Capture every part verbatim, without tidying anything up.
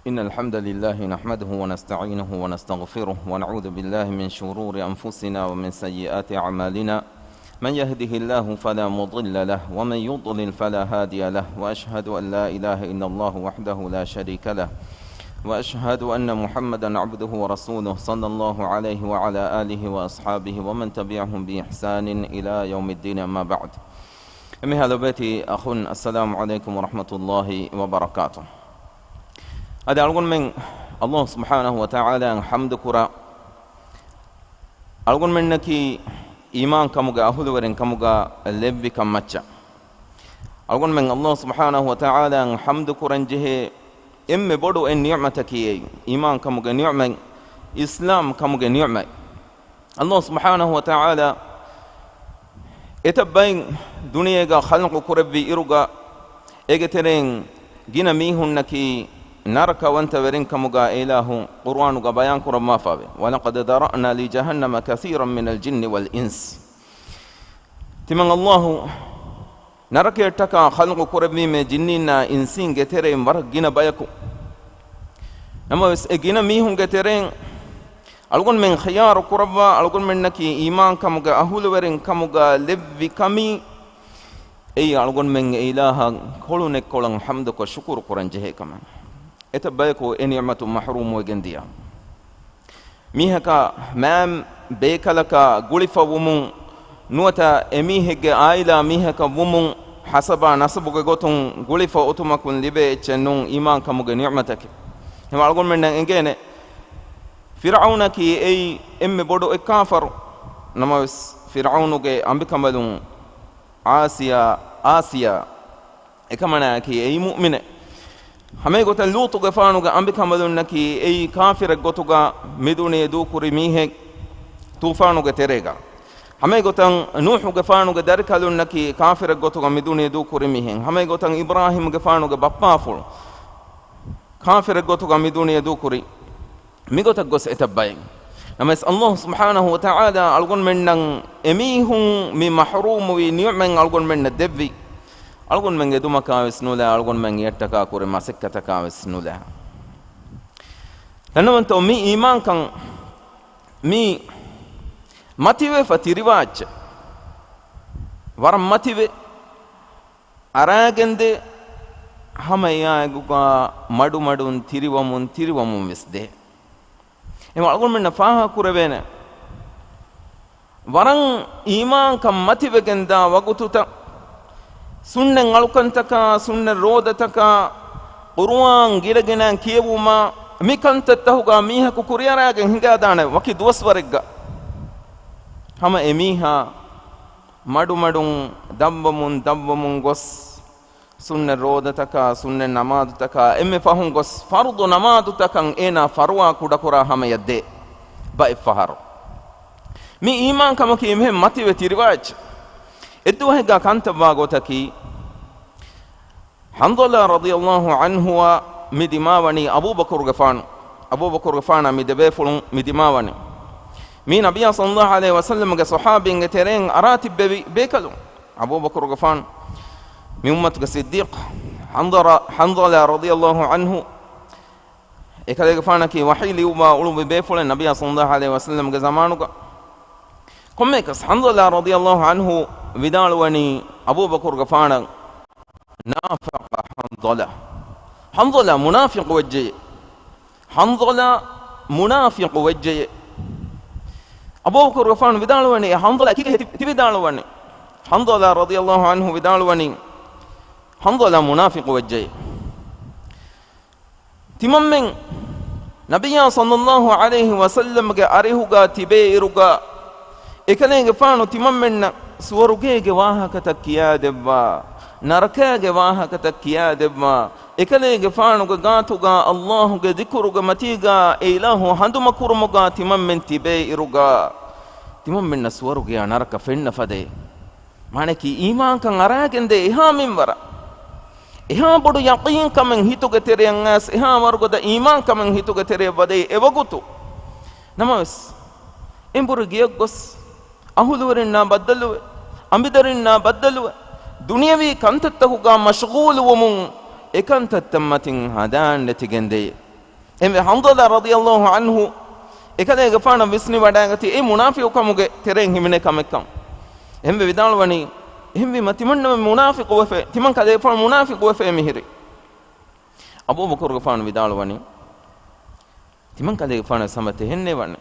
إن الحمد لله نحمده ونستعينه ونستغفره، ونعوذ بالله من شرور أنفسنا ومن سيئات أعمالنا. من يهده الله فلا مضل له، ومن يضلل فلا هادي له، وأشهد أن لا إله إلا الله وحده لا شريك له، وأشهد أن محمدا عبده ورسوله، صلى الله عليه وعلى آله وأصحابه ومن تبعهم بإحسان إلى يوم الدين، أما بعد. އެންމެހާ ލޮބުވެތި އަޚުން، السلام عليكم ورحمة الله وبركاته. އަދި އަޅުގަނޑުމެން ﷲ ސުބްޙާނަހޫ ވަތަޢާލާއަށް ޙަމްދު ކުރާ، އަޅުގަނޑުމެންނަކީ އީމާންކަމުގެ އަހުލުވެރިން ކަމުގަ ލެއްވި ކަންމައްޗަށް. އަޅުގަނޑުމެން ﷲ ސުބްޙާނަހޫ ވަތަޢާލާއަށް ޙަމްދު ކުރަން ޖެހޭ އެންމެ ބޮޑު އެއް ނިޢުމަތަކީ އެއީ، އީމާންކަމުގެ ނިޢުމަތް، އިސްލާމް ކަމުގެ ނިޢުމަތް. ﷲ ސުބްޙާނަހޫ ވަތަޢާލާ އެތައް ބައެއް ދުނިޔޭގަ ޚަލްޤު ކުރެއްވި އިރުގަ، އޭގެ ތެރެއިން ގިނަ މީހުންނަކީ ނަރަކަވަންތަވެރިން ކަމުގަ އެއިލާހު ޤުރުއާނުގަ ބަޔާން ކުރައްވާފައެވެ. وَلَقَدْ ذَرَأْنَا لِجَهَنَّمَ كَثِيرًا مِنَ الْجِنِّ وَالْإِنسِ. ތިމަން ﷲ ނަރަކަޔަށްޓަކާ ޚަލްޤު ކުރެއްވީމޭ ޖިންނީންނާ އިންސީންގެ ތެރެއިން ވަރަށް ގިނަ ބަޔަކު. ނަމަވެސް، އެ ގިނަ މީހުންގެ ތެރެއިން އަޅުގަނޑުމެން ޚިޔާރު ކުރައްވާ، އަޅުގަނޑުމެންނަކީ އީމާންކަމުގެ އަހުލުވެރިން ކަމުގަ ލެއްވި ކަމީ، އެއީ އަޅުގަނޑުމެން އެ އިލާހަށް ކޮޅުނެއްކޮޅަށް ޙަމްދުކޮށް ޝުކުރު ކުރަން ޖެހޭ ކަމެއް. އެތައް ބަޔަކު އެ ނިޢުމަތުން މަޙްރޫމުވެގެން ދިޔަ. މީހަކާ މާތް ބޭކަލަކާ ގުޅިފަ ވުމުން ނުވަތަ އެމީހެއްގެ އާއިލާ މީހަކަށް ވުމުން ޙަސަބާ ނަސަބުގެ ގޮތުން ގުޅިފަ އޮތުމަކުން ލިބޭ އެއްޗެއް ނޫން އީމާންކަމުގެ ނިޢުމަތަކީ. އެހެން އަޅުގަނޑުމެންނަށް އެނގޭނެ، ފިރްޢައުނަކީ އެއީ އެންމެ ބޮޑު އެއް ކާފަރު. ނަމަވެސް، ފިރްޢައުނުގެ އަނބިކަނބަލުން އާސިޔާ، އާސިޔާ، އެކަމަނާއަކީ އެއީ މުއުމިނެއް. ހަމައެގޮތަށް ލޫޠުގެފާނުގެ އަނބިކަނބަލުންނަކީ އެއީ ކާފިރެއްގޮތުގަ މިދުނިޔެ ދޫކުރި މީހެއް ތޫފާނުގެ ތެރޭގަ. ހަމައެގޮތަށް ނޫޙުގެފާނުގެ ދަރިކަލުންނަކީ ކާފިރެއްގޮތުގަ މިދުނިޔެ ދޫކުރި މީހެއް. ހަމައެގޮތަށް އިބްރާހީމްގެފާނުގެ ބައްޕާފުޅު ކާފިރެއްގޮތުގަ މިދުނިޔެ ދޫކުރި. މިގޮތަށް ގޮސް އެތައް ބައެއް. ނަމަވެސް، ﷲ ސުބްޙާނަހޫ ވަތަޢާލާ އަޅުގަނޑުމެންނަށް އެމީހުން މި މަޙްރޫމުވި ނިޢުމަތް އަޅުގަނޑުމެންނަށް ދެއްވި. އަޅުގަނޑުމެން އެދުމަކާ ވެސް ނުލާ، އަޅުގަނޑުމެން އެއަށްޓަކާ ކުރި މަސައްކަތަކާ ވެސް ނުލާ. ދަންނަވަންތޯ، މި އީމާންކަން މި މަތިވެފަ ތިރިވާ އެއްޗެއް. ވަރަށް މަތިވެ އަރާގެންދޭ، ހަމަ އެއާއެކުގަ މަޑުމަޑުން ތިރިވަމުން ތިރިވަމުން ވެސް ދޭ. އެހެން އަޅުގަނޑުމެންނަށް ފާހަގަކުރެވޭނެ، ވަރަށް އީމާންކަން މަތިވެގެންދާ ވަގުތުތައް، ސުންނަތް އަޅުކަންތަކާ، ސުންނަތް ރޯދަތަކާ، ޤުރުއާން ގިރަގިނަ ކިޔެވުމާ، މި ކަންތައްތަހުގަ މީހަކު ކުރިއަރާގެން ހިނގާދާނެ ވަކި ދުވަސްވަރެއްގަ. ހަމަ އެމީހާ މަޑުމަޑުން ދަށްވަމުން ދަށްވަމުން ގޮސް، ސުންނަތް ރޯދަތަކާ، ސުންނަތް ނަމާދުތަކާ، އެންމެ ފަހުން ގޮސް، ފަރުޟު ނަމާދުތަކަށް އޭނާ ފަރުވާ ކުޑަކުރާ ހަމަޔަށް ދޭ. ބައެއް ފަހަރު މި އީމާންކަމަކީ މިހެން މަތިވެ ތިރިވާ އެއްޗެއް. އެއްދުވަހެއްގަ ކަންތައްވާ ގޮތަކީ، ޙަންޒަލާ ރަޟިޔަﷲ ޢަންހުއާ މި ދިމާވަނީ އަބޫބަކުރުގެފާނު، އަބޫބަކުރުގެފާނާ މި ދެބޭފުޅުން މި ދިމާވަނީ. މީ ނަބިއްޔާ ޞައްލަﷲ ޢަލައިހި ވަސައްލަމްގެ ޞަޙާބީންގެ ތެރެއިން އަރާ ތިއްބެވި ބޭކަލުން. އަބޫބަކުރުގެފާނު މި އުއްމަތުގެ ޞިއްދީޤް. ޙަންޒަލާ، ޙަންޒަލާ ރަޟިޔަﷲ ޢަންހު އެކަލޭގެފާނަކީ ވަޙީ ލިޔުއްވާ އުޅުއްވި ބޭފުޅެއް ނަބިއްޔާ ޞައްލަﷲ ޢަލައިހި ވަސައްލަމްގެ ޒަމާނުގަ. ކޮންމެއަކަސް ޙަންޒަލާ ރަޟިޔަﷲ ޢަންހު ވިދާޅުވަނީ އަބޫބަކުރުގެފާނަށް، نافق حنظلة. ޙަންޒަލާ މުނާފިޤު ވެއްޖެޔޭ. ޙަންޒަލާ މުނާފިޤު ވެއްޖެޔޭ. އަބޫބަކުރުގެފާނު ވިދާޅުވަނީ، އެ ޙަންޒަލާ އެކީގަ ތި، ތި ވިދާޅުވަނީ. ޙަންޒަލާ ރަޟިޔަﷲ ޢަންހު ވިދާޅުވަނީ، ޙަންޒަލާ މުނާފިޤު ވެއްޖެޔޭ. ތިމަންމެން ނަބިއްޔާ ޞައްލަﷲ ޢަލައިހި ވަސައްލަމްގެ އަރިހުގަ ތިބޭއިރުގަ، އެކަލޭގެފާނު ތިމަންމެންނަށް ސުވަރުގޭގެ ވާހަކަތައް ކިޔާދެއްވާ، ނަރަކާގެ ވާހަކަތައް ކިޔާދެއްވާ، އެކަލޭގެފާނުގެ ގާތުގަ ﷲގެ ޛިކުރުގެ މަތީގަ އެ އިލާހު ހަނދުމަކުރުމުގަ ތިމަންމެން ތިބޭއިރުގަ، ތިމަންމެންނަށް ސުވަރުގެއާ ނަރަކަ ފެންނަ ފަދައިން. މާނައަކީ އީމާންކަން އަރާގެންދޭ އެހާ މިންވަރަށް. އެހާ ބޮޑު ޔަޤީންކަމެއް ހިތުގެ ތެރެއަށް އައިސް، އެހާ ވަރުގަދަ އީމާންކަމެއް ހިތުގެ ތެރެއަށް ވަދެ އެވަގުތު. ނަމަވެސް، އެނބުރި ގެޔަށް ގޮސް، އަހުލުވެރިންނާ ބައްދަލުވެ، އަނބިދަރިންނާ ބައްދަލުވެ، ދުނިޔަވީ ކަންތައްތަކުގަ މަޝްޣޫލުވުމުން އެކަންތައްތައް މަތިން ހަނދާން ނެތިގެންދޭ. އެހެންވެ، ޙަންޒަލާ ރަޟިޔަﷲ ޢަންހު އެކަލޭގެފާނަށް ވިސްނިވަޑައިގަތީ އެ މުނާފިޤުކަމުގެ ތެރެއިން ހިމެނޭ ކަމެއްކަން. އެހެންވެ ވިދާޅުވަނީ، އެހެންވީމަ ތިމަންނަމެން މުނާފިޤުވެފަ، ތިމަން ކަލޭގެފާނު މުނާފިޤުވެފަ މިހިރީ. އަބޫބަކުރުގެފާނު ވިދާޅުވަނީ، ތިމަން ކަލޭގެފާނަށް ހަމަ ތެހެންނޭވަނެ.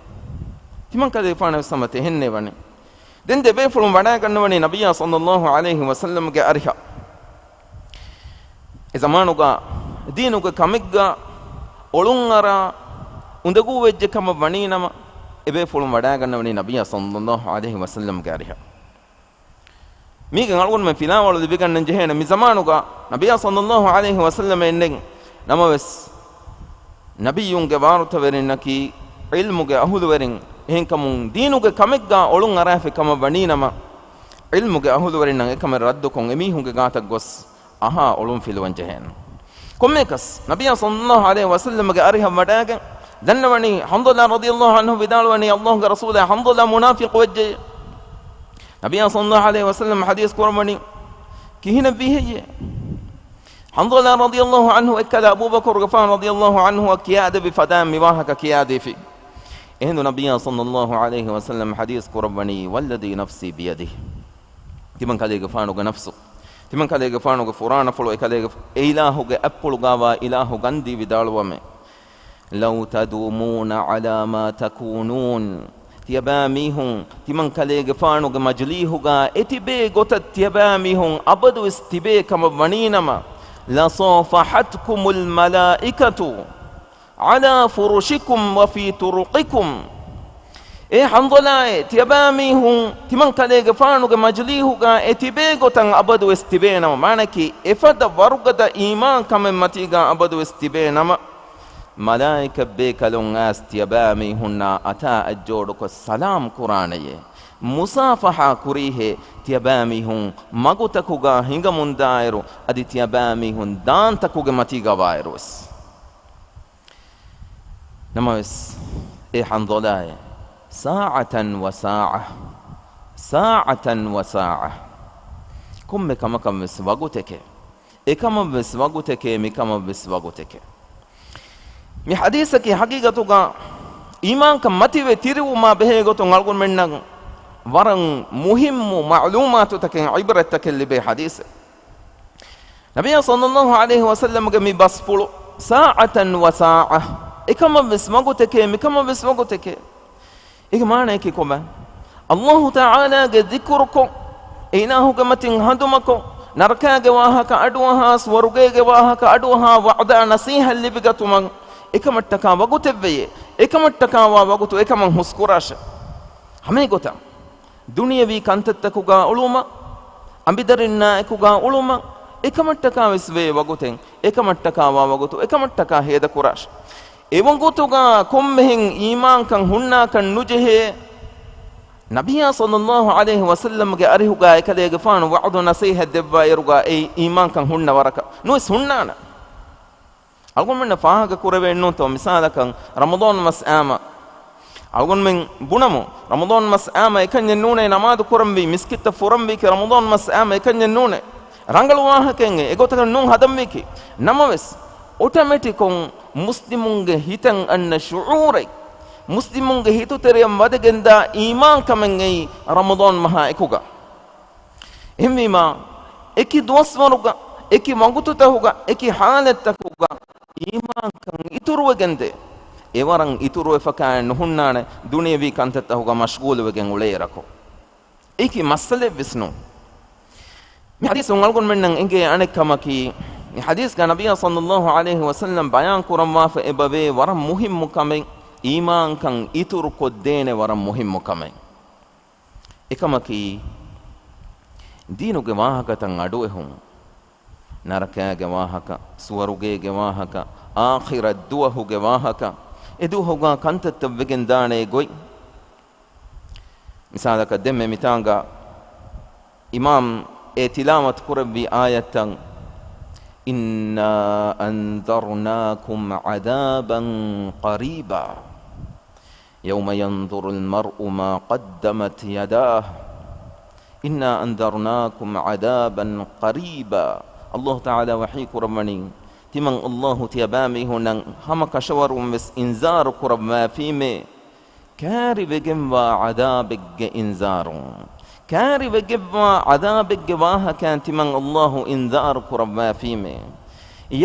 ތިމަން ކަލޭގެފާނަށް ހަމަ ތެހެންނޭވަނެ. ދެން ދެބޭފުޅުން ވަޑައިގަންނަވަނީ ނަބިއްޔާ ޞައްލަﷲ ޢަލައިހި ވަސައްލަމްގެ އަރިހަށް. އެ ޒަމާނުގަ ދީނުގެ ކަމެއްގަ އޮޅުންއަރާ އުނދަގޫވެއްޖެ ކަމަށް ވަނީ ނަމަ، އެބޭފުޅުން ވަޑައިގަންނަވަނީ ނަބިއްޔާ ޞައްލަﷲ ޢަލައިހި ވަސައްލަމްގެ އަރިހަށް. މީގެ އަޅުގަނޑުމެން ފިލާވަޅު ލިބިގަންނަން ޖެހޭނެ މި ޒަމާނުގަ ނަބިއްޔާ ޞައްލަﷲ ޢަލައިހި ވަސައްލަމަށް އެންނެން ނަމަވެސް، ނަބިއްޔުންގެ ވާރުތަވެރިންނަކީ ޢިލްމުގެ އަހުލުވެރިން. އެހެންކަމުން ދީނުގެ ކަމެއްގަ އޮޅުން އަރާފި ކަމަށް ވަނީ ނަމަ، ޢިލްމުގެ އަހުލުވެރިންނަށް އެކަމެއް ރައްދުކޮށް އެމީހުންގެ ގާތަށް ގޮސް އަހާ އޮޅުން ފިލުވަން ޖެހޭނެ. ކޮންމެއަކަސް، ނަބިއްޔާ ޞައްލަﷲ ޢަލައިހި ވަސައްލަމްގެ އަރިހަށް ވަޑައިގެން ދަންނަވަނީ، ޙަންޒަލާ ރަޟިޔަﷲ ޢަންހު ވިދާޅުވަނީ، ﷲގެ ރަސޫލާ، ޙަންޒަލާ މުނާފިޤު ވެއްޖެ. ނަބިއްޔާ ޞައްލަﷲ ޢަލައިހި ވަސައްލަމް ޙަދީޘް ކުރައްވަނީ، ކިހިނެއް ވީހެއްޔޭ؟ ޙަންޒަލާ ރަޟިޔަﷲ ޢަންހު އެއްކަލަ އަބޫބަކުރުގެފާނު ރަޟިޔަﷲ ޢަންހުއަށް ކިޔާދެއްވި ފަދައިން މި ވާހަކަ ކިޔާދީފި. އެހިނދު ނަބިއްޔާ ޞައްލަﷲ ޢަލައިހި ވަސައްލަމް ޙަދީޘް ކުރައްވަނީ، والذي نفسي بيده. ތިމަން ކަލޭގެފާނުގެ ނަފްސު، ތިމަން ކަލޭގެފާނުގެ ފުރާނަފުޅު އެކަލޭގެ، އެ އިލާހުގެ އަތްޕުޅުގާވާ އިލާހު ގަންދީ ވިދާޅުވަމޭ. لو تدومون على ما تكونون. ތިޔަބައިމީހުން ތިމަން ކަލޭގެފާނުގެ މަޖިލީހުގަ އެތިބޭ ގޮތަށް ތިޔަބައިމީހުން އަބަދުވެސް ތިބޭ ކަމަށް ވަނީނަމަ، لصافحتكم الملائكة على فرشكم وفي طرقكم. އޭ ޙަންޒަލާއޭ، ތިޔަބައިމީހުން ތިމަން ކަލޭގެފާނުގެ މަޖިލީހުގަ އެތިބޭ ގޮތަށް އަބަދުވެސް ތިބޭނަމަ، މާނައަކީ އެފަދަ ވަރުގަދަ އީމާންކަމެއް މަތީގަ އަބަދުވެސް ތިބޭނަމަ، މަލާއިކަތްބޭކަލުން އައިސް ތިޔަބައިމީހުންނާ އަތާ އަތްޖޯޑުކޮށް ސަލާމް ކުރާނެޔޭ، މުޞާފަޙާ ކުރީހޭ، ތިޔަބައިމީހުން މަގުތަކުގަ ހިނގަމުންދާއިރު، އަދި ތިޔަބައިމީހުން ދާންތަކުގެ މަތީގަ ވާއިރުވެސް. ނަމަވެސް، އޭ ޙަންޒަލާއޭ، ساعة وساعة، ساعة وساعة. ކޮންމެ ކަމަކަށްވެސް ވަގުތެކޭ. އެކަމަށްވެސް ވަގުތެކޭ، މިކަމަށްވެސް ވަގުތެކޭ. މި ޙަދީޘަކީ ޙަޤީޤަތުގަ އީމާންކަން މަތިވެ ތިރިވުމާ ބެހޭ ގޮތުން އަޅުގަނޑުމެންނަށް ވަރަށް މުހިއްމު މަޢުލޫމާތުތަކެއް، ޢިބްރަތްތަކެއް ލިބޭ ޙަދީޘެއް. ނަބިއްޔާ ޞައްލައްލާހު ޢަލައިހި ވަސައްލަމްގެ މި ބަސްފުޅު، ساعة وساعة، އެކަމަށްވެސް ވަގުތެކޭ، މިކަމަށްވެސް ވަގުތެކޭ. އޭގެ މާނަޔަކީ ކޮބާ؟ އައްލާހު ތަޢާލާގެ ޛިކުރުކޮށް، އެ އިލާހުގެ މަތިން ހަނދުމަކޮށް، ނަރަކާގެ ވާހަކަ އަޑުއަހާ، ސުވަރުގޭގެ ވާހަކަ އަޑުއަހާ، ވަޢުދާ ނަޞީޙަތް ލިބިގަތުމަށް އެކަމަށްޓަކާ ވަގުތެއްވެޔޭ. އެކަމަށްޓަކާވާ ވަގުތު އެކަމަށް ހުސްކުރާށެ. ހަމައެގޮތަށް ދުނިޔަވީ ކަންތައްތަކުގަ އުޅުމަށް، އަނބިދަރިންނާއެކުގަ އުޅުމަށް، އެކަމަށްޓަކާވެސް ވޭ ވަގުތެއް، އެކަމަށްޓަކާވާ ވަގުތު އެކަމަށްޓަކާ ހޭދަކުރާށެ. އެވަގުތުގަ ކޮންމެހެން އީމާންކަން ހުންނާކަށް ނުޖެހޭ. ނަބިއްޔާ ޞައްލައްލާހު ޢަލައިހި ވަސައްލަމްގެ އަރިހުގަ އެކަލޭގެފާނު ވަޢުދު ނަޞީޙަތް ދެއްވާއިރުގަ އެއީ އީމާންކަން ހުންނަ ވަރަކަށް ނުވެސް ހުންނާނެ. އަޅުގަނޑުމެންނަށް ފާހަގަ ކުރެވޭ ނޫންތޯ؟ މިސާލަކަށް ރަމަޟާން މަސް އައިމަ އަޅުގަނޑުމެން ބުނަމު، ރަމަޟާން މަސް އައިމަ އެކަންޏެއް ނޫނޭ ނަމާދު ކުރަންވީ، މިސްކިތަށް ފުރަންވީކީ ރަމަޟާން މަސް އައިމަ އެކަންޏެއް ނޫނޭ. ރަނގަޅު ވާހަކައެއް އެގޮތަކަށް ނޫން ހަދަންވީކީ. ނަމަވެސް، އޮޓަމެޓިކުން މުސްލިމުންގެ ހިތަށް އަންނަ ޝުޢޫރެއް، މުސްލިމުންގެ ހިތުތެރެއަށް ވަދެގެންދާ އީމާންކަމެއް އެއީ ރަމަޟާން މަހާ އެކުގަ. އެހެންވީމާ، އެކި ދުވަސްވަރުގަ، އެކި ވަގުތުތަކުގަ، އެކި ޙާލަތްތަކުގަ އީމާންކަން އިތުރުވެގެންދޭ. އެވަރަށް އިތުރުވެފަކާއެއް ނުހުންނާނެ، ދުނިޔަވީ ކަންތައްތަކުގަ މަޝްޣޫލުވެގެން އުޅޭއިރަކު. އެކި މައްސަލައެއްވެސް ނޫން. މި ޙަދީޘުން އަޅުގަނޑުމެންނަށް އެނގޭ އަނެއް ކަމަކީ، މި ޙަދީޘްގަ ނަބިއްޔާ ޞައްލައްލާހު ޢަލައިހި ވަސައްލަމް ބަޔާން ކުރަންވާފަ އެބަވޭ ވަރަށް މުހިއްމު ކަމެއް، އީމާންކަން އިތުރުކޮށްދޭނެ ވަރަށް މުހިއްމު ކަމެއް. އެކަމަކީ، ދީނުގެ ވާހަކަތައް އަޑުއެހުން، ނަރަކާގެ ވާހަކަ، ސުވަރުގޭގެ ވާހަކަ، އާޚިރަތް ދުވަހުގެ ވާހަކަ، އެ ދުވަހުގަ ކަންތައްތައް ވެގެން ދާނެ ގޮތް. މިސާލަކަށް ދެންމެ މިތާނގަ އިމާމް އެ ތިލާވަތު ކުރެއްވި އާޔަތްތައް، إنا أنذرناكم عذابا قريبا يوم ينظر المرء ما قدمت يداه إنا أنذرناكم عذابا قريبا. އައްލާހު ތަޢާލާ ވަޙީ ކުރައްވަނީ، ތިމަން ﷲ ތިޔަބައިމީހުންނަށް ހަމަ ކަށަވަރުން ވެސް އިންޒާރު ކުރައްވާފީމޭ. ކާރިވެގެންވާ ޢަޛާބެއްގެ އިންޒާރު. ކާރިވެގެންވާ ޢަޛާބެއްގެ ވާހަކައިން ތިމަން ﷲ އިންޒާރު ކުރައްވާފީމޭ.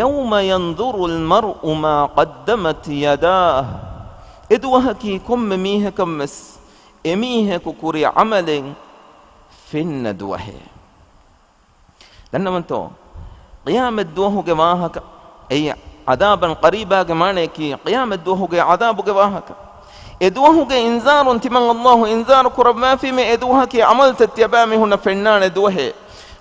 يوم ينظر المرء ما قدمت يداه. އެދުވަހަކީ ކޮންމެ މީހަކަށް ވެސް އެމީހަކު ކުރި ޢަމަލެއް ފެންނަ ދުވަހެއް. ދަންނަވަންތޯ؟ ޤިޔާމަތް ދުވަހުގެ ވާހަކަ. އެއީ، ޢަޛާބަން ޤަރީބާގެ މާނަޔަކީ، ޤިޔާމަތް ދުވަހުގެ ޢަޛާބުގެ ވާހަކަ. އެ ދުވަހުގެ އިންޒާރުން ތިމަން ﷲ އިންޒާރު ކުރައްވާފީމޭ، އެ ދުވަހަކީ ޢަމަލުތައް ތިޔަބައިމީހުންނަށް ފެންނާނެ ދުވަހެއް.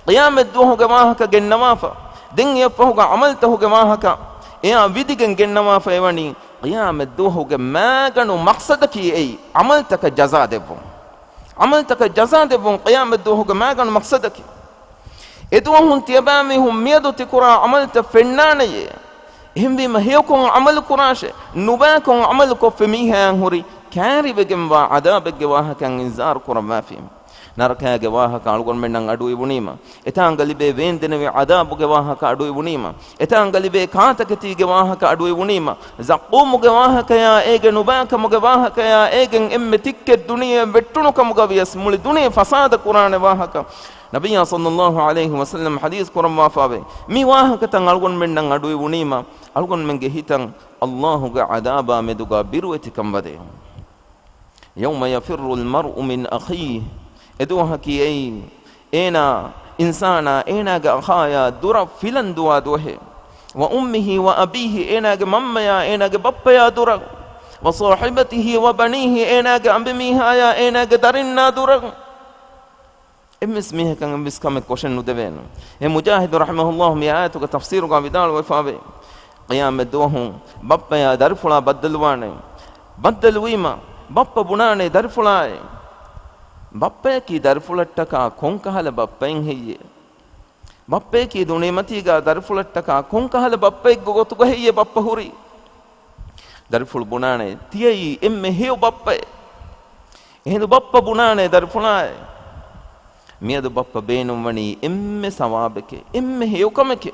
ޤިޔާމަތް ދުވަހުގެ ވާހަކަ ގެންނަވާފަ. ދެން އެއަށްފަހުގަ ޢަމަލުތަކުގެ ވާހަކަ އެއާ ވިދިގެން ގެންނަވާފައިވަނީ، ޤިޔާމަތް ދުވަހުގެ މާގަނޑު މަޤްޞަދަކީ އެއީ، ޢަމަލުތަކަށް ޖަޒާ ދެއްވުން. ޢަމަލުތަކަށް ޖަޒާ ދެއްވުން ޤިޔާމަތް ދުވަހުގެ މާގަނޑު މަޤްޞަދަކީ. އެދުވަހުން ތިޔަބައިމީހުން މިއަދު ތިކުރާ ޢަމަލުތައް ފެންނާނެޔޭ. އެހެންވީމަ ހެޔޮކޮށް ޢަމަލު ކުރާށޭ. ނުބައިކޮށް ޢަމަލު ކޮށްފި މީހާއަށް ހުރި ކާރިވެގެންވާ ޢަޛާބެއްގެ ވާހަކައިން އިންޒާރު ކުރައްވާފީމެ. ނަރަކާގެ ވާހަކަ އަޅުގަނޑުމެންނަށް އަޑުއިވުނީމަ، އެތާނގަ ލިބޭ ވޭންދެނެވި ޢަޛާބުގެ ވާހަކަ އަޑުއިވުނީމަ، އެތާނގަ ލިބޭ ކާތަކެތީގެ ވާހަކަ އަޑުއިވުނީމަ، ޒައްޤޫމުގެ ވާހަކަޔާ އޭގެ ނުބައިކަމުގެ ވާހަކަޔާ އޭގެން އެންމެ ތިއްކެއް ދުނިޔެއަށް ވެއްޓުނު ކަމުގަ ވިޔަސް މުޅި ދުނިޔެ ފަސާދަ ކުރާނެ ވާހަކަ. ނަބިއްޔާ ޞައްލައްލާހު ޢަލައިހި ވަސައްލަމް ޙަދީޘް ކުރައްވާފައިވޭ، މި ވާހަކަތައް އަޅުގަނޑުމެންނަށް އަޑުއިވުނީމަ، އަޅުގަނޑުމެންގެ ހިތަށް ﷲ ގެ ޢަޛާބާ މެދުގަ ބިރުވެތިކަން ވަދެ. يوم يفر المرء من أخيه. އެދުވަހަކީ އެއީ، އޭނާ، އިންސާނާ، އޭނާގެ އަޚާޔާ ދުރަށް ފިލަން ދުވާ ދުވަހެއް. وأمه وأبيه، އޭނާގެ މަންމަޔާ، އޭނާގެ ބައްޕަޔާ ދުރަށް. وصاحبته وبنيه، އޭނާގެ އަނބިމީހާޔާ، އޭނާގެ ދަރިންނާ ދުރަށް. އެއްވެސް މީހަކަށް އެއްވެސް ކަމެއް ކޮށެއް ނުދެވޭނު. އެ މުޖާހިދު ރަޙިމަހުﷲ މި އާޔަތުގެ ތަފްސީރުގަ ވިދާޅުވެފައިވޭ، ޤިޔާމަތް ދުވަހު ބައްޕަޔާ ދަރިފުޅާ ބައްދަލުވާނެ. ބައްދަލުވީމަ، ބައްޕަ ބުނާނެ ދަރިފުޅާއެ، ބައްޕަޔަކީ ދަރިފުޅަށްޓަކާ ކޮންކަހަލަ ބައްޕައެއް ހެއްޔޭ؟ ބައްޕަޔަކީ ދުނިޔެމަތީގަ ދަރިފުޅަށްޓަކާ ކޮންކަހަލަ ބައްޕައެއްގެ ގޮތުގަ ހެއްޔޭ ބައްޕަ ހުރީ؟ ދަރިފުޅު ބުނާނެ، ތިޔައީ އެންމެ ހެޔޮ ބައްޕައެއް. އެހިނދު ބައްޕަ ބުނާނެ ދަރިފުޅާއެ، މިއަދު ބައްޕަ ބޭނުންވަނީ އެންމެ ސަވާބެކޭ، އެންމެ ހެޔޮކަމެކޭ.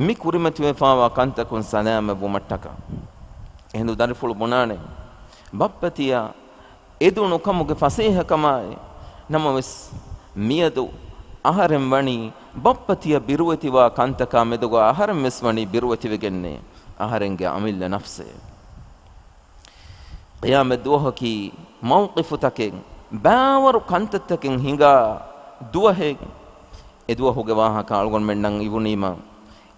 މި ކުރިމަތިވެފާވާ ކަންތަކުން ސަލާމަތްވުމަށްޓަކާ. އެހިނދު ދަރިފުޅު ބުނާނެ، ބައްޕަ ތިޔަ އެދުނު ކަމުގެ ފަސޭހަކަމާއި، ނަމަވެސް މިއަދު އަހަރެން ވަނީ ބައްޕަ ތިޔަ ބިރުވެތިވާ ކަންތަކާ މެދުގަ އަހަރެން ވެސް ވަނީ ބިރުވެތިވެގެންނޭ އަހަރެންގެ އަމިއްލަ ނަފްސޭ. ޤިޔާމަތް ދުވަހަކީ މައުޤިފުތަކެއް، ބާވަރު ކަންތައްތަކެއް ހިނގާ ދުވަހެއް. އެ ދުވަހުގެ ވާހަކަ އަޅުގަނޑުމެންނަށް އިވުނީމަ،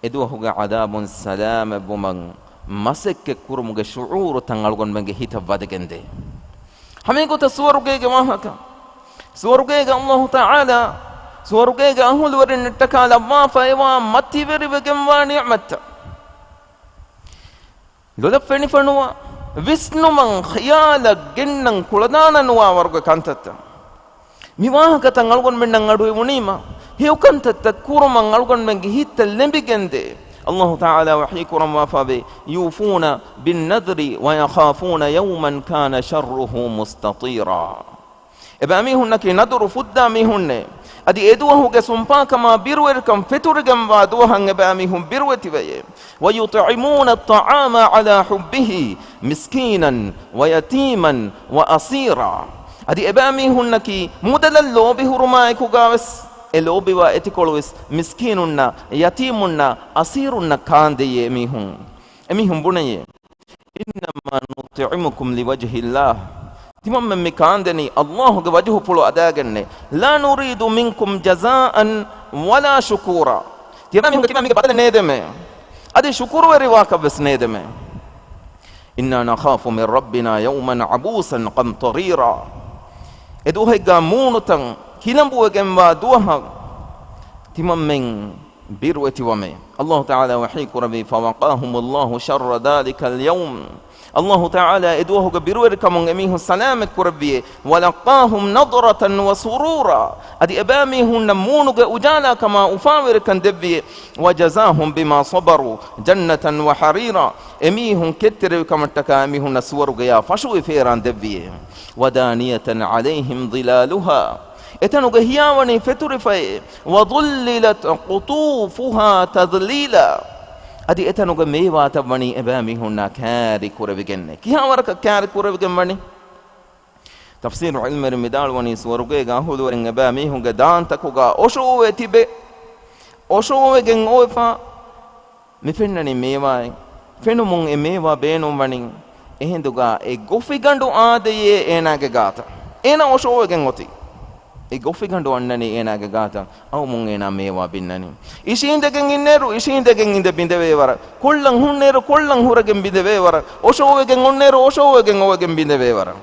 އެ ދުވަހުގެ ޢަޛާބުން ސަލާމަތްވުމަށް މަސައްކަތް ކުރުމުގެ ޝުޢޫރުތައް އަޅުގަނޑުމެންގެ ހިތަށް ވަދެގެންދޭ. ހަމައެގޮތަށް ސުވަރުގޭގެ ވާހަކަ. ސުވަރުގޭގަ ﷲ ތަޢާލާ ސުވަރުގޭގެ އަހުލުވެރިންނަށްޓަކާ ލައްވާފައިވާ މަތިވެރިވެގެންވާ ނިޢުމަތްތައް. ލޮލަށް ފެނިފަ ނުވާ، ވިސްނުމަށް ޚިޔާލަށް ގެންނަން ކުޅަދާނަ ނުވާ ވަރުގެ ކަންތައްތައް. މި ވާހަކަތައް އަޅުގަނޑުމެންނަށް އަޑުއިވުނީމަ، ހެޔޮކަންތައްތައް ކުރުމަށް އަޅުގަނޑުމެންގެ ހިތްތައް ލެނބިގެންދޭ. ﷲ ތަޢާލާ ވަޙީ ކުރަންވާފައިވޭ، يوفون بالنذر ويخافون يوما كان شره مستطيرا. އެބައިމީހުންނަކީ ނަދުރު ފުއްދާ މީހުންނޭ. އަދި އެދުވަހުގެ ސުންޕާކަމާ ބިރުވެރިކަން ފެތުރިގެންވާ ދުވަހަށް އެބައިމީހުން ބިރުވެތިވެޔޭ. ويطعمون الطعام على حبه مسكينا ويتيما وأسيرا. އަދި އެބައިމީހުންނަކީ މުދަލަށް ލޯބިހުރުމާއެކުގާވެސް، އެ ލޯބިވާ އެތިކޮޅުވެސް މިސްކީނުންނަށް، ޔަތީމުންނަށް، އަސީރުންނަށް ކާންދެއްޔޭ އެމީހުން. އެމީހުން ބުނެޔޭ. إنما نطعمكم لوجه الله. ތިމަންމެން މި ކާންދެނީ ﷲ ގެ ވަޖުހުފުޅު އަދާގެންނޭ. لا نريد منكم جزاء ولا شكورا. ތިމަންމެން މީގެ ބަދަލެއް ނޭދެމޭ. އަދި ޝުކުރުވެރިވާކަށް ވެސް ނޭދެމޭ. إنا نخاف من ربنا يوما عبوسا قمطريرا. އެ ދުވަހެއްގާ މޫނުތައް ކިލަނބުވެގެންވާ ދުވަހަށް ތިމަންމެން ބިރުވެތިވަމޭ. ﷲ ތަޢާލާ ވަޙީ ކުރެއްވީ، فوقاهم الله شر ذلك اليوم. ﷲ ތަޢާލާ އެ ދުވަހުގެ ބިރުވެރިކަމުން އެމީހުން ސަލާމަތް ކުރެއްވިއޭ. ولقاهم نضرة وسرورا. އަދި އެބައިމީހުންނަށް މޫނުގެ އުޖާލާކަމާ އުފާވެރިކަން ދެއްވިއޭ. وجزاهم بما صبروا جنة وحريرا. އެމީހުން ކެތްތެރިވިކަމަށްޓަކާ އެމީހުންނަށް ސުވަރުގެޔާ ފަށުވި ފޭރާން ދެއްވިއޭ. ودانية عليهم ظلالها. އެތަނުގެ ހިޔާވަނީ ފެތުރިފައޭ. وذللت قطوفها تذليلا. އަދި އެތަނުގެ މޭވާތައް ވަނީ އެބައިމީހުންނާ ކާރި ކުރެވިގެންނޭ. ކިހާވަރަކަށް ކާރި ކުރެވިގެން ވަނީ؟ ތަފްސީރު ޢިލްމުވެރިން ވިދާޅުވަނީ، ސުވަރުގޭގެ އަހުލުވެރިން އެބައިމީހުންގެ ދާންތަކުގަ އޮށޯވެ ތިބެ، އޮށޯވެގެން އޮވެފަ، މި ފެންނަނީ މޭވާއެއް. ފެނުމުން އެ މޭވާ ބޭނުންވަނީ އެހިނދުގަ އެ ގޮފިގަނޑު އާދެޔޭ އޭނާގެ ގާތަށް. އޭނާ އޮށޯވެގެން އޮތީ. އެ ގޮފިގަނޑު އަންނަނީ އޭނާގެ ގާތަށް. އައުމުން އޭނާ މޭވާ ބިންނަނީ. އިށީނދެގެން އިންނޭރު، އިށީނދެގެން އިނދެ ބިނދެވޭ ވަރަށް. ކޮށްލަން ހުންނޭރު، ކޮށްލަން ހުރެގެން ބިނދެވޭ ވަރަށް. އޮށޯވެގެން އޮންނޭރު، އޮށޯވެގެން އޮވެގެން ބިނދެވޭ ވަރަށް.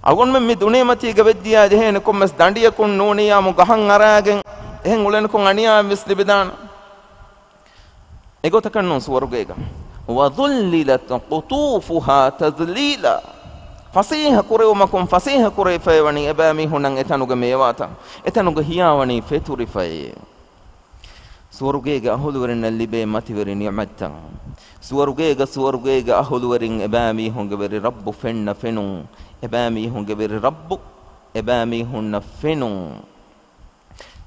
އަޅުގަނޑުމެން މި ދުނިޔެމަތީގަ ވެއްދިޔާ ޖެހޭނެ ކޮންމެސް ދަނޑިއަކުން ނޫނީ އާއްމު ގަހަށް އަރާގެން އެހެން އުޅެނިކޮށް އަނިޔާވެސް ލިބިދާނެ. އެގޮތަކަށް ނޫން ސުވަރުގޭގަ. وَذُلِّلَتْ قُطُوفُهَا تَذْلِيلًا. ފަސޭހަ ކުރެވުމަކުން ފަސޭހަ ކުރެވިފައިވަނީ އެބައިމީހުންނަށް އެތަނުގެ މޭވާތައް. އެތަނުގެ ހިޔާވަނީ ފެތުރިފައޭ. ސުވަރުގޭގެ އަހުލުވެރިންނަށް ލިބޭ މަތިވެރި ނިޢުމަތްތައް. ސުވަރުގޭގަ، ސުވަރުގޭގެ އަހުލުވެރިން އެބައިމީހުންގެ ވެރި ރައްބު ފެންނަ ފެނުން. އެބައިމީހުންގެ ވެރި ރައްބު އެބައިމީހުންނަށް ފެނުން.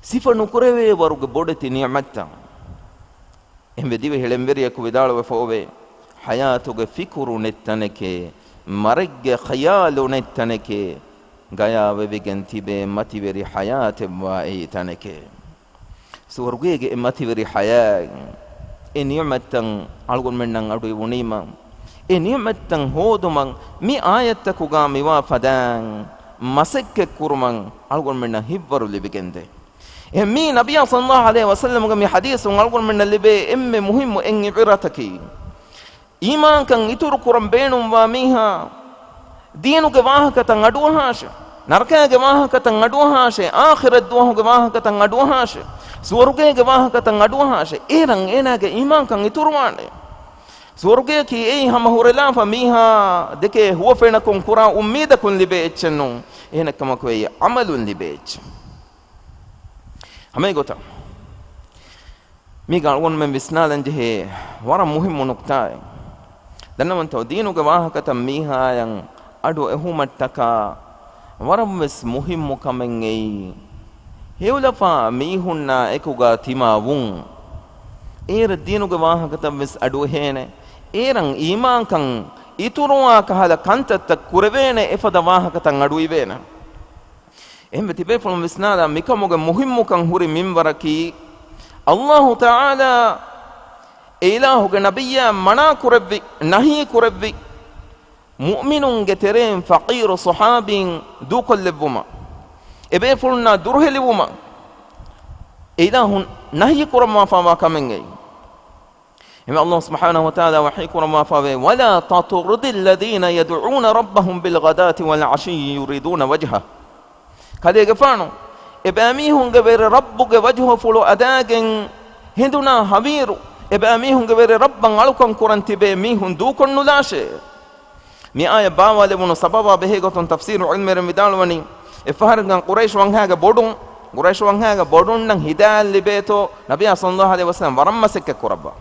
ސިފަ ނުކުރެވޭ ވަރުގެ ބޮޑެތި ނިޢުމަތްތައް. އެހެންވެ ދިވެހި ޅެންވެރިޔަކު ވިދާޅުވެފަ އޮވޭ، ޙަޔާތުގެ ފިކުރު ނެތް ތަނެކޭ، މަރެއްގެ ޚަޔާލު ނެތް ތަނެކޭ، ގަޔާވެވިގެން ތިބޭ މަތިވެރި ޙަޔާތެއްވާ އެއީ ތަނެކޭ. ސުވަރުގޭގެ އެ މަތިވެރި ޙަޔާތް، އެ ނިޢުމަތްތައް އަޅުގަނޑުމެންނަށް އަޑުއިވުނީމަ، އެ ނިޢުމަތްތައް ހޯދުމަށް މި އާޔަތްތަކުގަ މިވާ ފަދައިން މަސައްކަތް ކުރުމަށް އަޅުގަނޑުމެންނަށް ހިތްވަރު ލިބިގެންދޭ. އެހެން މީ ނަބިއްޔާ ޞައްލައްލާހު ޢަލައިހި ވަސައްލަމްގެ މި ޙަދީޘުން އަޅުގަނޑުމެންނަށް ލިބޭ އެންމެ މުހިއްމު އެއް ޢިބްރަތަކީ، އީމާންކަން އިތުރު ކުރަން ބޭނުންވާ މީހާ، ދީނުގެ ވާހަކަތައް އަޑުއަހާށޭ، ނަރަކައިގެ ވާހަކަތައް އަޑުއަހާށޭ، އާޚިރަތް ދުވަހުގެ ވާހަކަތައް އަޑުއަހާށޭ، ސުވަރުގޭގެ ވާހަކަތައް އަޑުއަހާށޭ، އޭރަށް އޭނާގެ އީމާންކަން އިތުރުވާނެ. ސުވަރުގެއަކީ އެއީ ހަމަ ހުރެލާފަ މީހާ ދެކޭ ހުވަފެނަކުން ކުރާ އުއްމީދަކުން ލިބޭ އެއްޗެއް ނޫން. އެހެނެއްކަމަކު އެއީ ޢަމަލުން ލިބޭ އެއްޗެއް. ހަމައެގޮތަށް މީގަ އަޅުގަނޑުމެން ވިސްނާލަން ޖެހޭ ވަރަށް މުހިއްމު ނުކްތާއެއް. ދަންނަވަންތޯ، ދީނުގެ ވާހަކަތައް މީހާޔަށް އަޑު އެހުމަށްޓަކާ ވަރަށްވެސް މުހިއްމު ކަމެއް އެއީ، ހެޔޮލަފާ މީހުންނާ އެކުގަ ތިމާ ވުން. އޭރަށް ދީނުގެ ވާހަކަތައް ވެސް އަޑުއެހޭނެ. އޭރަށް އީމާންކަން އިތުރުވާ ކަހަލަ ކަންތައްތައް ކުރެވޭނެ އެފަދަ ވާހަކަތައް އަޑުއިވޭނެ. އެހެންވެ ތިބޭފުޅުން ވިސްނާލާ މިކަމުގެ މުހިއްމުކަން ހުރި މިންވަރަކީ، ﷲ ތަޢާލާ އެ އިލާހުގެ ނަބިއްޔާ މަނާ ކުރެއްވި، ނަހީ ކުރެއްވި، މުއުމިނުންގެ ތެރެއިން ފަޤީރު ޞަޙާބީން ދޫކޮށްލެއްވުމަށް، އެބޭފުޅުންނާ ދުރުހެލިވުމަށް އެ އިލާހު ނަހީ ކުރައްވާފައިވާ ކަމެއް އެއީ. އެހެންވެ، ﷲ ސުބްޙާނަހޫ ވަތަޢާލާ ވަޙީ ކުރައްވާފައިވޭ، "وَلَا تَطْرُدِ الَّذِينَ يَدْعُونَ رَبَّهُمْ بِالْغَدَاةِ وَالْعَشِيِّ يُرِيدُونَ وَجْهَهُ." ކަލޭގެފާނު، އެބައިމީހުންގެ ވެރި ރައްބުގެ ވަޖްހުފުޅު އަދާގެން ހިނދުނާ ހަވީރު، އެބައިމީހުންގެ ވެރި ރައްބަށް އަޅުކަން ކުރަން ތިބޭ މީހުން ދޫކޮށްނުލާށޭ. މި އާޔަތް ބާވާލެވުނު ސަބަބާ ބެހޭގޮތުން ތަފްސީރު ޢިލްމުވެރިން ވިދާޅުވަނީ، އެއްފަހަރަކަށް ޤުރައިޝް ވަންހާގެ ބޮޑުން، ޤުރައިޝް ވަންހާގެ ބޮޑުންނަށް ހިދާޔަތް ލިބޭތޯ، ނަބިއްޔާ ޞައްލައްލާހު ޢަލައިހި ވަސައްލަމް ވަރަށް މަސައްކަތް ކުރައްވާ.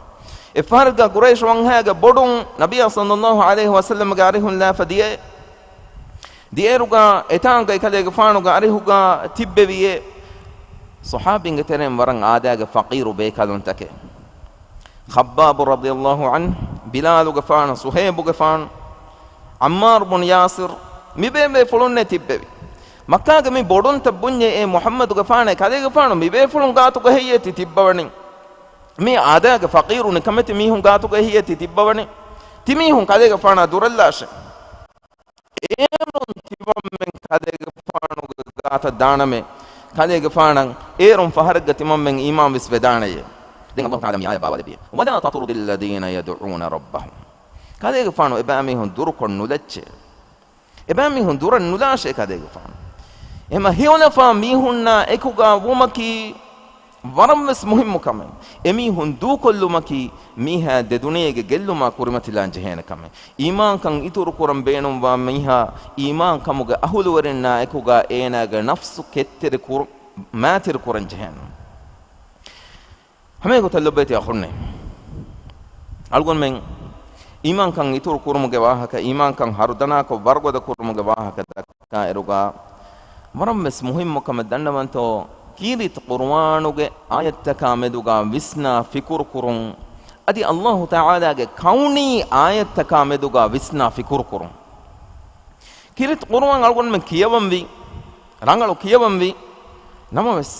އެއްފަހަރަކަށް ޤުރައިޝް ވަންހާގެ ބޮޑުން ނަބިއްޔާ ޞައްލައްލާހު ޢަލައިހި ވަސައްލަމްގެ އަރިހުން ލާފަ ދިޔައޭ. ދިޔައިރުގަ އެތާނގަ އެކަލޭގެފާނުގެ އަރިހުގަ ތިއްބެވިއޭ ޞަޙާބީންގެ ތެރެއިން ވަރަށް އާދައިގެ ފަޤީރު ބޭކަލުންތަކެއް. ޚައްބާބު ރަޟިޔައްލާހު ޢަންހު، ބިލާލުގެފާނު، ޞުހައިބުގެފާނު، ޢައްމާރު ބުން ޔާސިރު، މިބޭބޭފުޅުންނޭ ތިއްބެވި. މައްކާގެ މި ބޮޑުންތައް ބުންޏޭ އޭ މުޙައްމަދުގެފާނޭ، ކަލޭގެފާނު މިބޭފުޅުން ގާތުގަ ހެއްޔޭ ތި ތިއްބަވަނީ؟ މީ އާދައިގެ ފަޤީރު ނިކަމެތި މީހުން ގާތުގަ ހެއްޔޭ ތި ތިއްބަވަނީ؟ ތިމީހުން ކަލޭގެފާނާ ދުރަށްލާށޭ. އޭރުން ތިމަންމެން ކަލޭގެފާނުގެ ގާތަށް ދާނަމޭ، ކަލޭގެފާނަށް އޭރުން ފަހަރެއްގަ ތިމަންމެން އީމާން ވެސް ވެދާނެޔޭ. ދެން ﷲ ތަޢާލާ މި އާޔަތް ބާވާލެއްވިއޭ، "وَلَا تَطْرُدِ الَّذِينَ يَدْعُونَ رَبَّهُمْ." ކަލޭގެފާނު އެބައިމީހުން ދުރުކޮށް ނުލައްޗޭ. އެބައިމީހުން ދުރަށް ނުލާށޭ ކަލޭގެފާނު. އެހެންމަ ހެޔޮލަފާ މީހުންނާ އެކުގަ ވުމަކީ ވަރަށްވެސް މުހިއްމު ކަމެއް. އެމީހުން ދޫކޮށްލުމަކީ މީހާ ދެދުނިޔޭގެ ގެއްލުމާ ކުރިމަތިލާން ޖެހޭނެ ކަމެއް. އީމާންކަން އިތުރުކުރަން ބޭނުންވާ މީހާ އީމާންކަމުގެ އަހުލުވެރިންނާ އެކުގަ އޭނާގެ ނަފްސު ކެތްތެރި ކުރު-، މާތިރި ކުރަން ޖެހޭނެ. ހަމައެގޮތަށް ލޮބުވެތި އަޚުންނޭ، އަޅުގަނޑުމެން އީމާންކަން އިތުރު ކުރުމުގެ ވާހަކަ، އީމާންކަން ހަރުދަނާކޮށް ވަރުގަދަ ކުރުމުގެ ވާހަކަ ދައްކާއިރުގަ، ވަރަށްވެސް މުހިއްމު ކަމެއް ދަންނަވަންތޯ، ކީރިތި ޤުރުއާނުގެ އާޔަތްތަކާ މެދުގަ ވިސްނާ ފިކުރު ކުރުން، އަދި އައްލާހު ތަޢާލާގެ ކައުނީ އާޔަތްތަކާ މެދުގަ ވިސްނާ ފިކުރު ކުރުން. ކީރިތި ޤުރުއާން އަޅުގަނޑުމެން ކިޔަވަންވީ، ރަނގަޅު ކިޔަވަންވީ، ނަމަވެސް،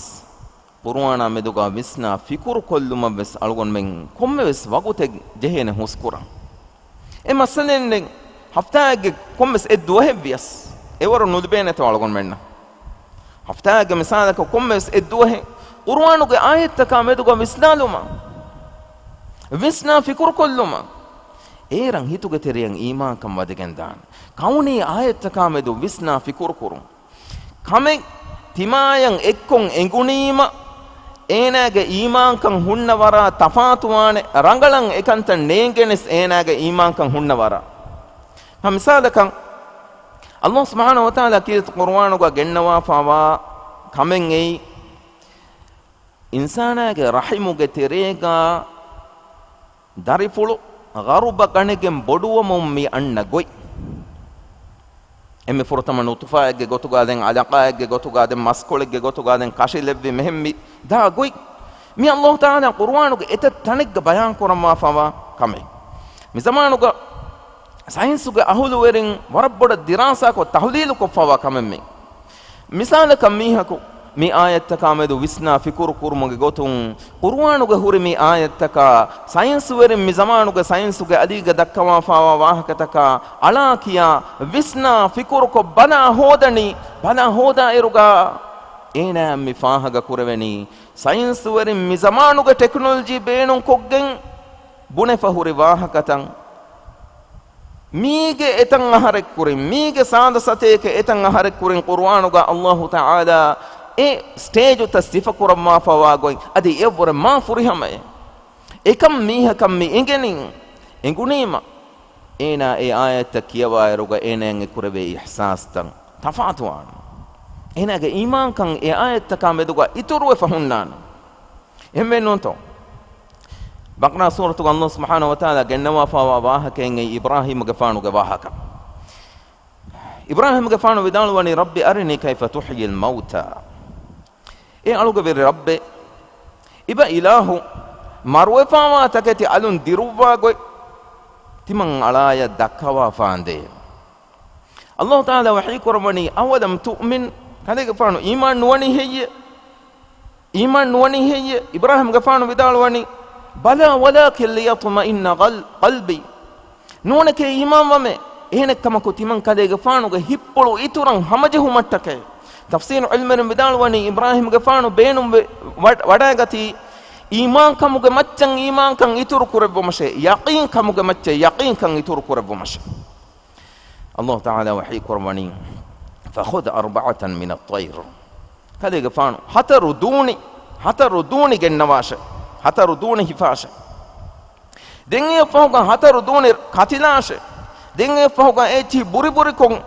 ޤުރުއާނާ މެދުގަ ވިސްނާ ފިކުރު ކޮށްލުމަށް ވެސް އަޅުގަނޑުމެން ކޮންމެވެސް ވަގުތެއް ޖެހޭނެ ހުސްކުރަން. އެ މައްސަލައިން ހަފްތާއެއްގެ ކޮންމެސް އެއް ދުވަހެއް ވިޔަސް، އެވަރު ނުލިބޭނެތޯ އަޅުގަނޑުމެންނަށް؟ ހަފްތާއެއްގެ މިސާލަކަށް ކޮންމެވެސް އެއް ދުވަހެއް ޤުރުއާނުގެ އާޔަތްތަކާ މެދުގަ ވިސްނާލުމަށް، ވިސްނާ ފިކުރު ކޮށްލުމަށް، އޭރަށް ހިތުގެ ތެރެއަށް އީމާންކަން ވަދެގެން ދާނެ. ކައުނީ އާޔަތްތަކާ މެދު ވިސްނާ ފިކުރު ކުރުން. ކަމެއް ތިމާޔަށް އެއްކޮށް އެނގުނީމަ، އޭނާގެ އީމާންކަން ހުންނަ ވަރާ ތަފާތުވާނެ، ރަނގަޅަށް އެކަންތައް ނޭނގެނެސް އޭނާގެ އީމާންކަން ހުންނަ ވަރާ. ހަ، މިސާލަކަށް، އައްލާހު ސުބްޙާނަހު ވަތަޢާލާ ކީރިތި ޤުރުއާނުގަ ގެންނަވާފާވާ ކަމެއް އެއީ، އިންސާނާގެ ރަޙިމުގެ ތެރޭގަ ދަރިފުޅު ޣަރުބަ ގަނެގެން ބޮޑުވަމުން މި އަންނަ ގޮތް. އެންމެ ފުރަތަމަ ނުޠުފާއެއްގެ ގޮތުގަ، ދެން ޢަލަޤާއެއްގެ ގޮތުގަ، ދެން މަސްކޮޅެއްގެ ގޮތުގަ، ދެން ކަށިލެއްވި މެހެން މި ދާ ގޮތް. މި އައްލާހު ތަޢާލާ ޤުރުއާނުގެ އެތައް ތަނެއްގަ ބަޔާން ކުރައްވާފަވާ ކަމެއް. މި ޒަމާނުގަ ސައިންސުގެ އަހުލުވެރިން ވަރަށް ބޮޑަށް ދިރާސާކޮށް ތަޙުލީލު ކޮށްފަވާ ކަމެއް މި. މިސާލަކަށް މީހަކު މި އާޔަތްތަކާ މެދު ވިސްނާ ފިކުރު ކުރުމުގެ ގޮތުން، ޤުރުއާނުގަ ހުރި މި އާޔަތްތަކާ ސައިންސުވެރިން މި ޒަމާނުގެ ސައިންސުގެ އަލީގަ ދައްކަވާފާވާ ވާހަކަތަކާ އަޅާ ކިޔާ ވިސްނާ ފިކުރުކޮށް ބަލާ ހޯދަނީ، ބަލާ ހޯދާއިރުގަ އޭނާއަށް މި ފާހަގަ ކުރެވެނީ، ސައިންސުވެރިން މި ޒަމާނުގެ ޓެކްނޮލޮޖީ ބޭނުންކޮށްގެން ބުނެފަ ހުރި ވާހަކަތައް. މީގެ އެތައް އަހަރެއް ކުރިން، މީގެ ސާދަ ސަތޭކަ އެތައް އަހަރެއް ކުރިން ޤުރުއާނުގަ އައްލާހު ތަޢާލާ އެ ސްޓޭޖުތައް ސިފަކުރައްވާފަވާ ގޮތް އަދި އެއަށްވުރެ މާ ފުރިހަމައެއް. އެކަން މީހަކަށް މި އެނގެނީ، އެނގުނީމަ، އޭނާ އެ އާޔަތްތައް ކިޔަވާއިރުގަ އޭނާއަށް އެ ކުރެވޭ އިޙްސާސްތައް ތަފާތުވާނެ. އޭނާގެ އީމާންކަން އެ އާޔަތްތަކާ މެދުގަ އިތުރުވެފަ ހުންނާނެ. އެހެންވެ ނޫންތޯ؟ ބަޤަރާ ސޫރަތުގަ އައްލާހު ސުބްޙާނަހު ވަތަޢާލާ ގެންނަވާފާވާ ވާހަކައެއް އެއީ އިބްރާހީމުގެފާނުގެ ވާހަކަ. އިބްރާހީމުގެފާނު ވިދާޅުވަނީ، "رب أرني كيف تحيي الموتى." އޭ އަޅުގެ ވެރި ރައްބޭ، އިބަ އިލާހު، މަރުވެފާވާ ތަކެތި އަލުން ދިރުއްވާ ގޮތް ތިމަން އަޅާޔަށް ދައްކަވާފާނދޭ. އައްލާހު ތަޢާލާ ވަޙީ ކުރައްވަނީ، "أولم تؤمن؟" ކަލޭގެފާނު އީމާން ނުވަނީ ހެއްޔޭ؟ އީމާން ނުވަނީ ހެއްޔޭ؟ އިބްރާހީމްގެފާނު ވިދާޅުވަނީ، "بلى ولكن ليطمئن قل-، قلبي." ނޫނެކޭ އީމާންވަމޭ، އެހެނެއްކަމަކު ތިމަން ކަލޭގެފާނުގެ ހިތްޕުޅު އިތުރަށް ހަމަޖެހުމަށްޓަކައި. ތަފްސީރު ޢިލްމުވެރިން ވިދާޅުވަނީ، އިބްރާހީމްގެފާނު ބޭނުން ވެ-، ވަ-، ވަޑައިގަތީ، އީމާންކަމުގެ މައްޗަށް އީމާންކަން އިތުރު ކުރެއްވުމަށޭ، ޔަޤީންކަމުގެ މައްޗަށް ޔަޤީންކަން އިތުރު ކުރެއްވުމަށޭ. އައްލާހު ތަޢާލާ ވަޙީ ކުރައްވަނީ، "فخذ أربعة من الطير." ކަލޭގެފާނު ހަތަރު ދޫނި، ހަތަރު ދޫނި ގެންނަވާށެ، ހަތަރު ދޫނި ހިފާށެ. ދެން އެއަށްފަހުގަ ހަތަރު ދޫނި ކަތިލާށެ. ދެން އެއަށްފަހުގަ އެއްޗިހި ބުރިބުރިކޮށް،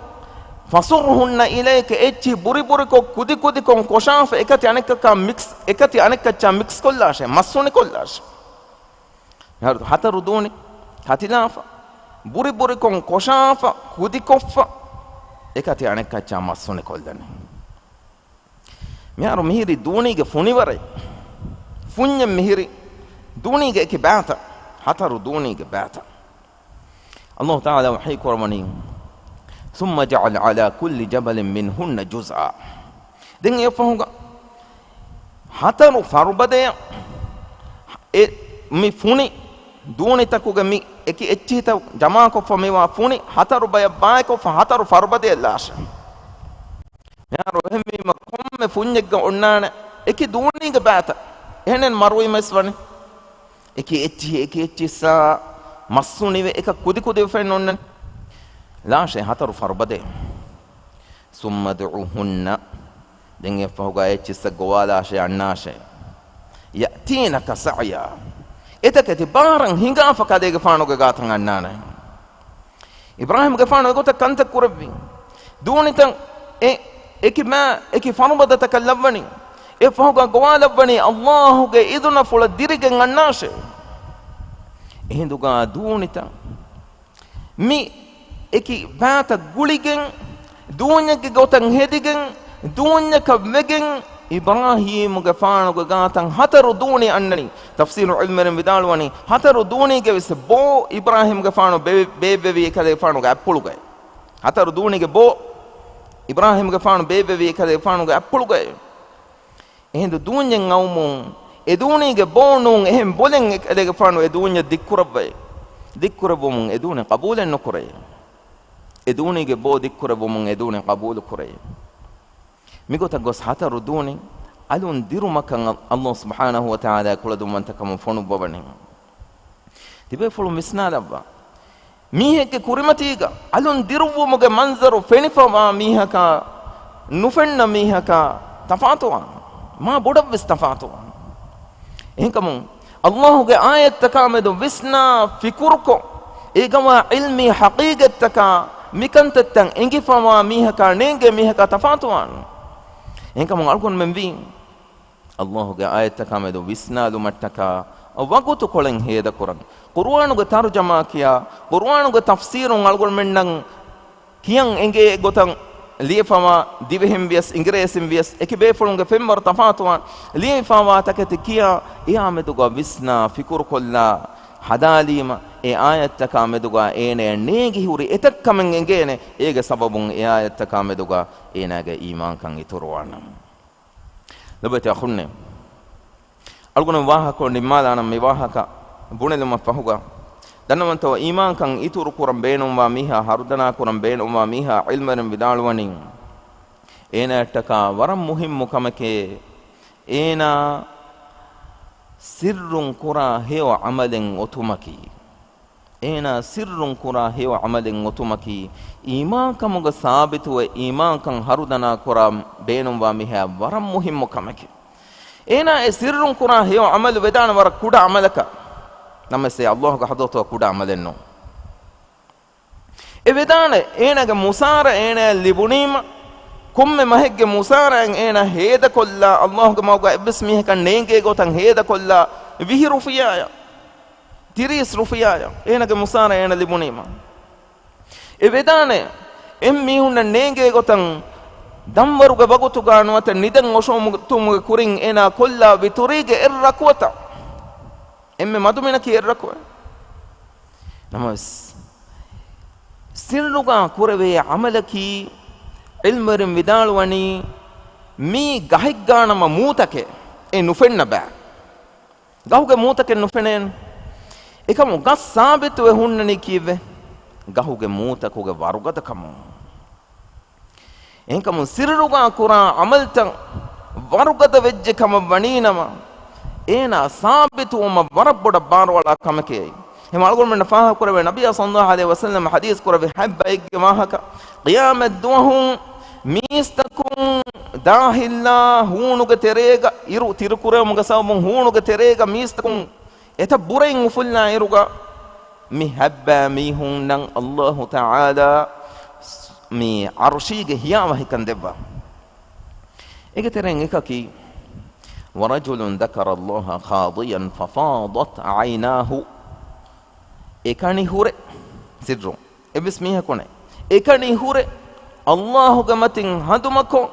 فصرهن إليك، އެއްޗިހި ބުރިބުރިކޮށް، ކުދިކުދިކޮށް ކޮށާފަ، އެކަތި އަނެއްކަކާ މިކްސް، އެކަތި އަނެއްކައްޗާ މިކްސް ކޮށްލާށެ، މަސް ހުނިކޮށްލާށެ. މިހާރު ހަތަރު ދޫނި ކަތިލާފަ، ބުރިބުރިކޮށް ކޮށާފަ، ކުދިކޮށްފަ، އެކަތި އަނެއްކައްޗާ މަސް ހުނިކޮށްލަނީ. މިހާރު މިހިރީ ދޫނީގެ ފުނިވަރެއް، ފުންޏެއް މިހިރީ ދޫނީގެ އެކި ބާތައް، ހަތަރު ދޫނީގެ ބާތައް. އައްލާހު ތަޢާލާ ވަޙީ ކުރައްވަނީ، "ثم اجعل على كل جبل منهن جزءا." ދެން އެއަށްފަހުގަ ހަތަރު ފަރުބަދަޔަށް އެ މި ފުނި ދޫނިތަކުގެ މި އެކި އެއްޗިހިތައް ޖަމާކޮށްފަ މިވާ ފުނި ހަތަރު ބަޔަށް ބާއިކޮށްފަ ހަތަރު ފަރުބަދަޔަށް ލާށެ. މިހާރު އެހެންވީމަ ކޮންމެ ފުންޏެއްގަ އޮންނާނެ އެކި ދޫނީގެ ބާތައް. އެހެނެއް މަރުވީމަ ވެސް ވަނީ. އެކި އެއްޗިހި، އެކި އެއްޗިއްސާ މަސް ހުނިވެ، އެކަ ކުދިކުދިވެފައެއް ނޯންނަން. ލާށޭ ހަތަރު ފަރުބަދައެއް. ثم ادعهن. ދެން އެއަށްފަހުގަ އެއްޗިއްސަށް ގޮވާލާށޭ، އަންނާށޭ. يأتينك سعيا. އެތަކެތި ބާރަށް ހިނގާފަ ކަލޭގެފާނުގެ ގާތަށް އަންނާނެ. އިބްރާހީމްގެފާނު އެގޮތަށް ކަންތައް ކުރެއްވި. ދޫނިތައް އެ އެކި މާ އެކި ފަރުބަދަތަކަށް ލައްވަނީ. އެ ފަހުގަ ގޮވާލައްވަނީ އައްލާހުގެ އިޛުނަފުޅަށް ދިރިގެން އަންނާށޭ. އެހިނދުގަ ދޫނިތައް މި އެކި ބާތައް ގުޅިގެން، ދޫންޏެއްގެ ގޮތަށް ހެދިގެން، ދޫންޏަކަށް ވެގެން، އިބްރާހީމުގެފާނުގެ ގާތަށް ހަތަރު ދޫނި އަންނަނީ. ތަފްސީރު ޢިލްމުވެރިން ވިދާޅުވަނީ، ހަތަރު ދޫނީގެ ވެސް ބޯ އިބްރާހީމުގެފާނު ބޭ-، ބޭއްވެވީ އެކަލޭގެފާނުގެ އަތްޕުޅުގައި. ހަތަރު ދޫނީގެ ބޯ އިބްރާހީމުގެފާނު ބޭއްވެވީ އެކަލޭގެފާނުގެ އަތްޕުޅުގައި. އެހިނދު ދޫންޏެއް އައުމުން، އެ ދޫނީގެ ބޯ ނޫން އެހެން ބޮލެއް އެކަލޭގެފާނު އެ ދޫންޏަށް ދިއްކުރައްވައި. ދިއްކުރެއްވުމުން އެ ދޫނި ޤަބޫލެއް ނުކުރޭ. އެ ދޫނީގެ ބޯ ދިއްކުރެއްވުމުން އެ ދޫނި ޤަބޫލު ކުރޭ. މިގޮތަށް ގޮސް ހަތަރު ދޫނި އަލުން ދިރުމަކަށް އަ-، ﷲ ސުބްޙާނަހޫ ވަތަޢާލާ ކުޅަދުންވަންތަކަމުން ފޮނުއްވަވަނީ. ތިބޭފުޅުން ވިސްނާލައްވާ. މީހެއްގެ ކުރިމަތީގަ އަލުން ދިރުއްވުމުގެ މަންޒަރު ފެނިފަވާ މީހަކާ، ނުފެންނަ މީހަކާ ތަފާތުވާނެ. މާ ބޮޑަށްވެސް ތަފާތުވާނެ. އެހެންކަމުން، ﷲގެ އާޔަތްތަކާމެދު ވިސްނާ ފިކުރުކޮށް، އޭގަވާ ޢިލްމީ ޙަޤީޤަތްތަކާ މިކަންތައްތައް އެނގިފަވާ މީހަކާ ނޭނގޭ މީހަކާ ތަފާތުވާނެ. އެހެންކަމުން އަޅުގަނޑުމެން ވީ، ﷲގެ އާޔަތްތަކާމެދު ވިސްނާލުމަށްޓަކާ ވަގުތުކޮޅެއް ހޭދަކުރަން. ޤުރުއާނުގެ ތަރުޖަމާ ކިޔާ، ޤުރުއާނުގެ ތަފްސީރުން އަޅުގަނޑުމެންނަށް ކިޔަން އެނގޭ ގޮތަށް ލިޔެފަވާ، ދިވެހިން ވިޔަސް އިނގިރޭސިން ވިޔަސް އެކި ބޭފުޅުންގެ ފެންވަރު ތަފާތުވާ، ލިޔެފަވާ ތަކެތި ކިޔާ، އެއާމެދުގަ ވިސްނާ ފިކުރުކޮށްލާ ހަދާލީމަ، އެ އާޔަތްތަކާ މެދުގަ އޭނަޔަށް ނޭނގި ހުރި އެތައް ކަމެއް އެނގޭނެ، އޭގެ ސަބަބުން އެ އާޔަތްތަކާ މެދުގަ އޭނާގެ އީމާންކަން އިތުރުވާނަމަ. ލޮބުވެތި އަޚުންނޭ، އަޅުގަނޑު ވާހަކަ ނިންމާލާނަން. މި ވާހަކަ ބުނެލުމަށް ފަހުގަ، ދަންނަވަންތޯ، އީމާންކަން އިތުރު ކުރަން ބޭނުންވާ މީހާ، ހަރުދަނާ ކުރަން ބޭނުންވާ މީހާ، ޢިލްމުވެރިން ވިދާޅުވަނީ، އޭނާއަށްޓަކާ ވަރަށް މުހިއްމު ކަމެކޭ، އޭނާ ސިއްރުން ކުރާ ހެޔޮ ޢަމަލެއް އޮތުމަކީ. އޭނާ ސިއްރުން ކުރާ ހެޔޮ ޢަމަލެއް އޮތުމަކީ، އީމާންކަމުގަ ސާބިތުވެ، އީމާންކަން ހަރުދަނާ ކުރާ ބޭނުންވާ މީހާ ވަރަށް މުހިއްމު ކަމެކޭ. އޭނާ އެ ސިއްރުން ކުރާ ހެޔޮ ޢަމަލު ވެދާނެ ވަރަށް ކުޑަ ޢަމަލަކަށް. ނަމަވެސް އެ ﷲގެ ޙަޟްރަތުގަ ކުޑަ ޢަމަލެއް ނޫން. އެ ވެދާނެ އޭނާގެ މުސާރަ އޭނާއަށް ލިބުނީމަ، ކޮންމެ މަހެއްގެ މުސާރައިން އޭނާ ހޭދަކޮށްލާ، ﷲގެ މަގުގަ އެއްވެސް މީހަކަށް ނޭނގޭ ގޮތަށް ހޭދަކޮށްލާ، ވިހި ރުފިޔާޔަށް، ތިރީސް ރުފިޔާޔަށް އޭނާގެ މުސާރަ އޭނާ ލިބުނީމަ. އެ ވެދާނެ އެއް މީހުންނަށް ނޭނގޭ ގޮތަށް ދަންވަރުގެ ވަގުތުގަ ނުވަތަ ނިދަން އޮށޯތުމުގެ ކުރިން އޭނާ ކޮށްލާ ވިތުރީގެ އެއް ރަކުޢަތަށް. އެންމެ މަދުމިނަކީ އެއް ރަކުޢަތް. ނަމަވެސް، ސިއްރުގަ ކުރެވޭ ޢަމަލަކީ، ޢިލްމުވެރިން ވިދާޅުވަނީ، މީ ގަހެއްގާ ނަމަ މޫތަކެއް އެ ނުފެންނަ ބައި. ގަހުގެ މޫތަކެއް ނުފެނޭނެ. އެކަމު ގަސް ސާބިތުވެ ހުންނަނީ ކީއްވެ؟ ގަހުގެ މޫތަކުގެ ވަރުގަދަކަމުން. އެހެންކަމުން ސިއްރުގަ ކުރާ ޢަމަލްތައް ވަރުގަދަ ވެއްޖެ ކަމަށް ވަނީނަމަ، އޭނާ ސާބިތުވުމަށް ވަރަށް ބޮޑަށް ބާރުއަޅާ ކަމެކޭ. އެހެން އަޅުގަނޑުމެންނަށް ފާހަގަކުރެވޭ، ނަބިއްޔާ ޞައްލައްލާހު ޢަލައިހި ވަސައްލަމަ ޙަދީޘް ކުރެއްވި ހަތް ބައެއްގެ ވާހަކަ، ޤިޔާމަތް ދުވަހު މީސްތަކުން ދާހިއްލާ ހޫނުގެ ތެރޭގަ، އިރު ތިރިކުރެވުމުގެ ސަބަބުން ހޫނުގެ ތެރޭގަ މީސްތަކުން އެތައް ބުރައިން އުފުއްލާ އިރުގަ، މި ހަތް ބައި މީހުންނަށް ﷲ ތަޢާލާ މި ޢަރުޝީގެ ހިޔާވަހިކަން ދެއްވާ. އޭގެ ތެރެއިން އެކަކީ، ورجل ذكر الله خاليا ففاضت عيناه. އެކަނި ހުރެ، ސިއްރު، އެއްވެސް މީހަކު ނެތް، އެކަނި ހުރެ ﷲގެ މަތިން ހަނދުމަކޮށް،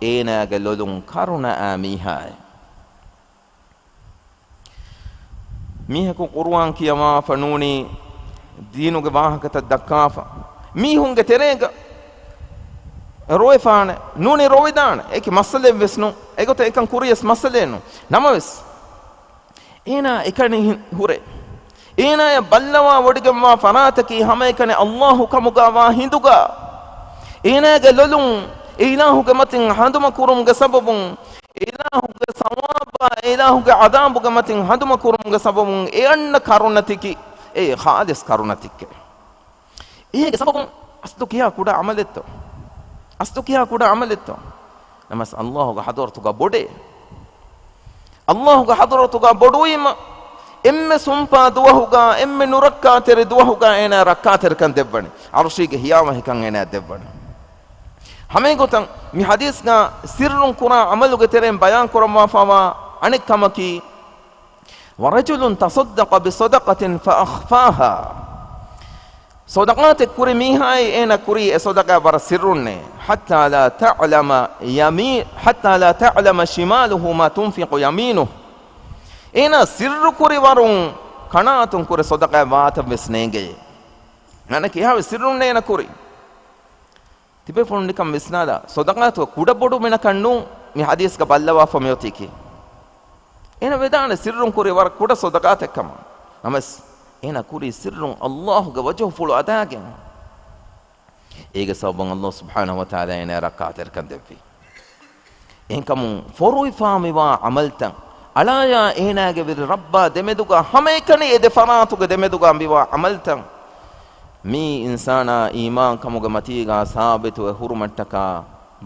އޭނާގެ ލޮލުން ކަރުނައާ މީހާއެއް. މީހަކު ޤުރުއާން ކިޔަވާފަ ނޫނީ، ދީނުގެ ވާހަކަތައް ދައްކާފަ، މީހުންގެ ތެރޭގަ ރޮވެފާނެ، ނޫނީ ރޮވެދާނެ، އެކި މައްސަލައެއްވެސް ނޫން، އެގޮތަށް އެކަން ކުރިޔަސް މައްސަލައެއް ނޫން. ނަމަވެސް، އޭނާ އެކަނި ހުރެ، އޭނާޔަށް ބައްލަވާ ވޮޑިގެންވާ ފަރާތަކީ ހަމައެކަނި ﷲ ކަމުގަ ވާ ހިނދުގަ، އޭނާގެ ލޮލުން އެ އިލާހުގެ މަތިން ހަނދުމަ ކުރުމުގެ ސަބަބުން، އެ އިލާހުގެ ސަވާބާ، އެ އިލާހުގެ ޢަޛާބުގެ މަތިން ހަނދުމަ ކުރުމުގެ ސަބަބުން އެ އަންނަ ކަރުނަތަކީ، އެ ޚާލިޞް ކަރުނަތަކެއް. އޭގެ ސަބަބުން އަސްލު ކިޔާ ކުޑަ ޢަމަލެއްތޯ؟ އަސްލު ކިޔާ ކުޑަ ޢަމަލެއްތޯ؟ ނަމަވެސް ﷲގެ ޙަޟްރަތުގަ ބޮޑޭ. ﷲގެ ޙަޟްރަތުގަ ބޮޑުވީމަ، އެންމެ ސުންޕާ ދުވަހުގަ، އެންމެ ނުރައްކާތެރި ދުވަހުގަ އޭނާ ރައްކާތެރިކަން ދެއްވަނީ. ޢަރުޝީގެ ހިޔާވަހިކަން އޭނާ ދެއްވަނީ. ހަމައެގޮތަށް މި ޙަދީޘްގަ ސިއްރުން ކުރާ ޢަމަލުގެ ތެރެއިން ބަޔާން ކުރައްވާފަވާ އަނެއް ކަމަކީ، ورجل تصدق بصدقة فأخفاها. ޞަދަޤާތެއް ކުރި މީހާއި އޭނަ ކުރީ އެ ޞަދަޤާތް ވަރަށް ސިއްރުންނޭ. حتى لا تعلم يمي-، حتى لا تعلم شماله ما تنفق يمينه. އޭނަ ސިއްރު ކުރި ވަރުން ކަނާތުން ކުރި ޞަދަޤާތް ވާތަން ވެސް ނޭނގެޔޭ. މާނައަކީ އެހާވެސް ސިއްރުންނޭ އޭނަ ކުރީ. ތިބޭފުޅުން ނިކަން ވިސްނާލާ، ޞަދަޤާތު ކުޑަ ބޮޑު މިނަކަށް ނޫން މި ޙަދީޘްގަ ބައްލަވާފަ މިއޮތީކީ. އޭނަ ވެދާނެ ސިއްރުން ކުރި ވަރަށް ކުޑަ ޞަދަޤާތެއް ކަމަށް. ނަމަވެސް، އޭނަ ކުރީ ސިއްރުން ﷲ ގެ ވަޖުހުފުޅު އަދާގެން. އޭގެ ސަބަބުން ﷲ ސުބްޙާނަހޫ ވަތަޢާލާ އޭނަޔަށް ރައްކާތެރިކަން ދެއްވި. އެހެންކަމުން ފޮރުވިފާ މިވާ ޢަމަލުތައް، އަޅާޔާ އޭނާގެ ވެރި ރައްބާ ދެމެދުގަ ހަމައެކަނި އެ ދެ ފަރާތުގެ ދެމެދުގަ މިވާ ޢަމަލުތައް، މީ އިންސާނާ އީމާންކަމުގެ މަތީގަ ސާބިތުވެ ހުރުމަށްޓަކާ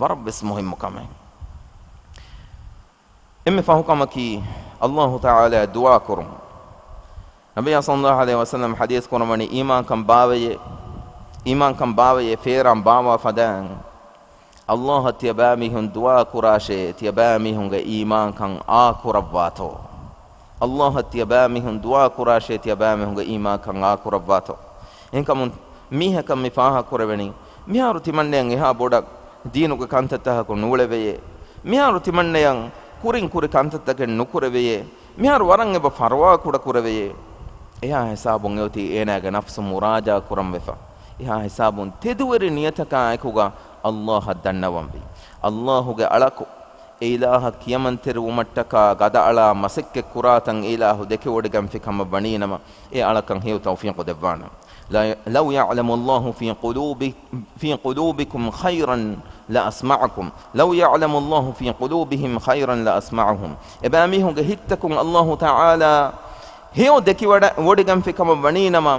ވަރަށްވެސް މުހިއްމު ކަމެއް. އެންމެ ފަހު ކަމަކީ، ﷲ ތަޢާލާ ދުޢާ ކުރުން. ނަބިއްޔާ ޞައްލައްލާހު ޢަލައިހި ވަސައްލަމަ ޙަދީޘް ކުރައްވަނީ، އީމާންކަން ބާވައޭ، އީމާންކަން ބާވައޭ، ފޭރާން ބާވާ ފަދައިން، ﷲ އަށް ތިޔަބައިމީހުން ދުޢާ ކުރާށޭ، ތިޔަބައިމީހުންގެ އީމާންކަން އާ ކުރައްވާތޯ. ﷲ އަށް ތިޔަބައިމީހުން ދުޢާ ކުރާށޭ، ތިޔަބައިމީހުންގެ އީމާންކަން އާ ކުރައްވާތޯ. އެހެންކަމުން މީހަކަށް މި ފާހަގަ ކުރެވެނީ، މިހާރު ތިމަންނަޔަށް އެހާ ބޮޑަށް ދީނުގެ ކަންތައްތަކަކު ނޫޅެވެޔޭ. މިހާރު ތިމަންނަޔަށް ކުރިން ކުރި ކަންތައްތަކެއް ނުކުރެވެޔޭ. މިހާރު ވަރަށް އެބަ ފަރުވާ ކުޑަ ކުރެވެޔޭ. އެހާ ހިސާބުން އެއޮތީ އޭނާގެ ނަފްސު މުރާޖާ ކުރަން ވެފަ. އެހާ ހިސާބުން ތެދުވެރި ނިޔަތަކާ އެކުގަ ﷲ އަށް ދަންނަވަންވީ. ﷲ ގެ އަޅަކު އެ އިލާހަށް ކިޔަމަންތެރިވުމަށްޓަކާ ގަދައަޅާ މަސައްކަތް ކުރާތަން އެ އިލާހު ދެކެވޮޑިގެންފި ކަމަށް ވަނީނަމަ، އެ އަޅަކަށް ހެޔޮ ތައުފީޤު ދެއްވާނަން. لا، لو يعلم الله في قلوب-، في قلوبكم خيرا لأسمعكم. لو يعلم الله في قلوبهم خيرا لأسمعهم. އެބައިމީހުންގެ ހިތްތަކުން ﷲ ތަޢާލާ ހެޔޮ ދެކިވަޑަ-، ވޮޑިގެންފި ކަމަށް ވަނީނަމަ،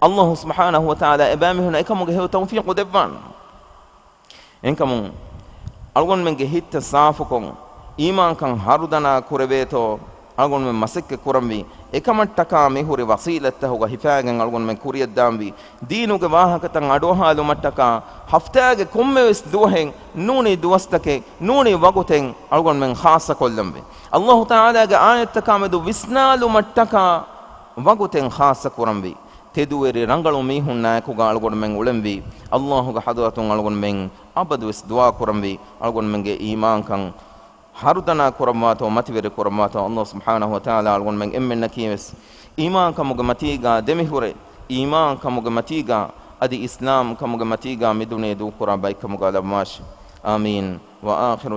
ﷲ ސުބްޙާނަހޫ ވަތަޢާލާ އެބައިމީހުންނަށް އެކަމުގެ ހެޔޮ ތައުފީޤު ދެއްވާނެ. އެހެންކަމުން، އަޅުގަނޑުމެންގެ ހިތްތައް ސާފުކޮށް، އީމާންކަން ހަރުދަނާ ކުރެވޭތޯ، އަޅުގަނޑުމެން މަސައްކަތް ކުރަންވީ. އެކަމަށްޓަކާ މިހުރި ވަސީލަތްތަކުގަ ހިފާގެން އަޅުގަނޑުމެން ކުރިޔަށްދާންވީ. ދީނުގެ ވާހަކަތައް އަޑުއަހާލުމަށްޓަކާ، ހަފްތާގެ ކޮންމެވެސް ދުވަހެއް ނޫނީ ދުވަސްތަކެއް، ނޫނީ ވަގުތެއް އަޅުގަނޑުމެން ޚާއްޞަ ކޮށްލަންވީ. ﷲ ތަޢާލާގެ އާޔަތްތަކާމެދު ވިސްނާލުމަށްޓަކާ ވަގުތެއް ޚާއްޞަ ކުރަންވީ. ތެދުވެރި ރަނގަޅު މީހުންނާއެކުގަ އަޅުގަނޑުމެން އުޅެންވީ. ﷲ ގެ ޙަޟްރަތުން އަޅުގަނޑުމެން އަބަދުވެސް ދުޢާ ކުރަންވީ. އަޅުގަނޑުމެންގެ އީމާންކަން ހަރުދަނާ ކުރައްވާތޯ، މަތިވެރި ކުރައްވާތޯ. ﷲ ސުބްޙާނަހޫ ވަތަޢާލާ އަޅުގަނޑުމެން އެންމެންނަކީވެސް އީމާންކަމުގެ މަތީގަ ދެމިހުރެ، އީމާންކަމުގެ މަތީގަ އަދި އިސްލާމްކަމުގެ މަތީގަ މިދުނިޔެ ދޫކުރާ ބައެއްކަމުގަ ލައްވާށި. އާމީން. وآخر